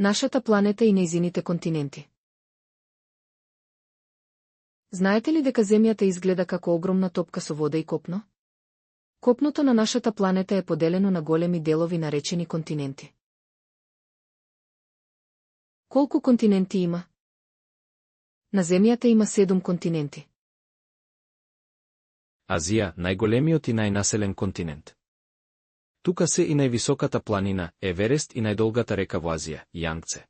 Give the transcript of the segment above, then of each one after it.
Нашата планета и неизините континенти. Знаете ли дека Земјата изгледа како огромна топка со вода и копно? Копното на нашата планета е поделено на големи делови наречени континенти. Колку континенти има? На Земјата има 7 континенти. Азија, најголемиот и најнаселен континент. Тука се и највисоката планина, Еверест и најдолгата река во Азија, Јангце.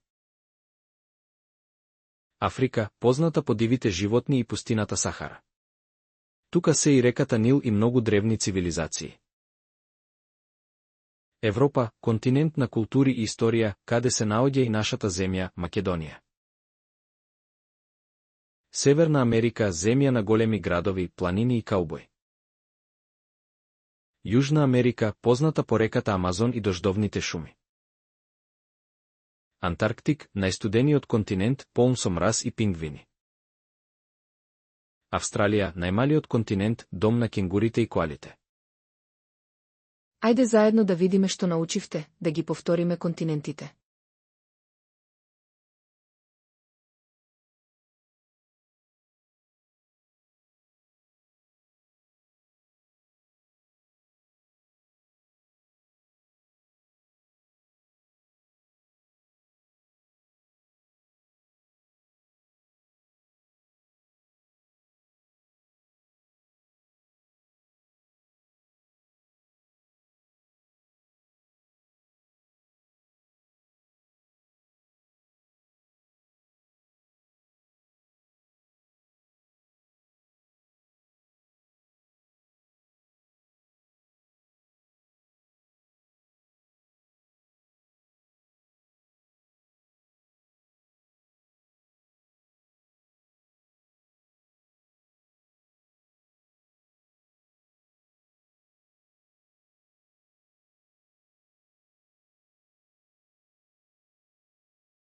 Африка, позната по дивите животни и пустината Сахара. Тука се и реката Нил и многу древни цивилизации. Европа, континент на култури и историја, каде се наоѓа и нашата земја, Македонија. Северна Америка, земја на големи градови, планини и каубој. Јужна Америка, позната по реката Амазон и дождовните шуми. Антарктик, најстудениот континент, полн со мраз и пингвини. Австралија, најмалиот континент, дом на кенгурите и коалите. Ајде заедно да видиме што научивте, да ги повториме континентите.